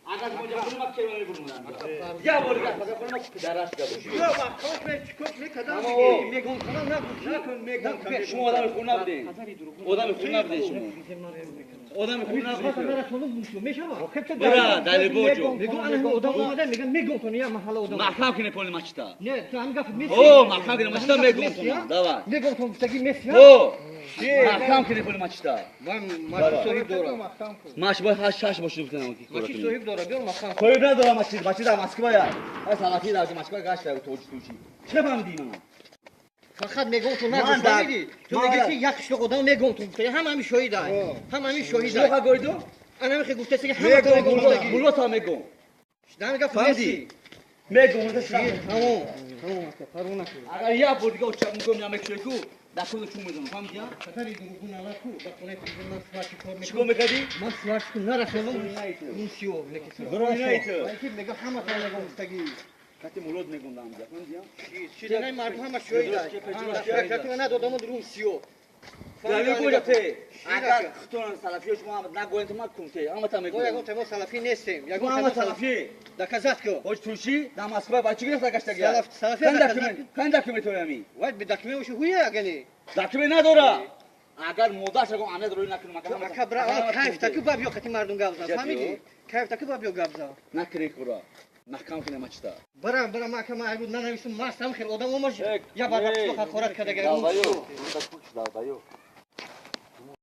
Агар мо ҷа кунем, ма кема мебурмам. Я бори гап, агар кунем, ма дараш гап. Шумо одами хуб набудед. Одами хуб набудед шумо. Одами хуб набудед. Бира, Далибоҷо. Маҳкам кунед поли мачта. О, маҳкам кунед мачта мегум тона. Давай. О, маҳкам кунед поли мачта. Маш бояд ҳашт шаш бошед бутунам ки кора кунем. Соҳиб надорам мачид, мачид дар Москва я. Ай салафи дар Москва гашта тоҷи тучи. Чӣ фаҳмидӣ ман? Фақат мегӯм ту нагуфтӣ. Ту мегӯӣ ки як қишлоқ одам мегӯм ту гуфта. Ҳама ҳамин шоҳида. Ҳама ҳамин шоҳида. Шумо гӯйду? Ана мехе гуфтаси ки ҳама то мегӯм. Мулло та мегӯм. Намега фаҳмидӣ? Мегӯм, Тамом. Тамом ака, парво накун. Агар як бор дига оча мегӯм намекшои ку, дар куду чун мезанам, фаҳмидӣ? Хатари дуруғу налаку, ба хонаи президент ман сварчи кор мекунам. Чӣ кор мекардӣ? Ман сварчику нарасонам, русиё леки. Дуруғ. Мега ҳама та мегӯм гуфтагӣ. Кати мулод мегӯм дамҷа, фаҳмидӣ? Чиданаи мардум ҳама шоҳида. Прокуратура надодамо русиё. Далибоҷа те. Агар хутон салафиё шумо нагӯем, ма кун те, ҳама та мегӯм. Мо ягон темо салафӣ нестем. Ягон ҳама салафӣ. Доказать ку. Ҳоҷ Турши дар Москва ба чӣ гирифта гаштагӣ? Салафӣ. Кан документ ҳоями? Вай бе документ оши ҳуя агани. Документ надора. Агар модарш ягон амният рӯй накунам, ака бра, кайф таку ба биё қати мардум гап зан, фаҳмидӣ? Кайф таку ба биё гап зан. Накунед кура. Маҳкам кунем мачта. Барам, барам, ака, ман айбуд нанависум, мастам хел одам омаш. Я бар қишлоқ ҳақорат кардага. Далбаё, далбаё.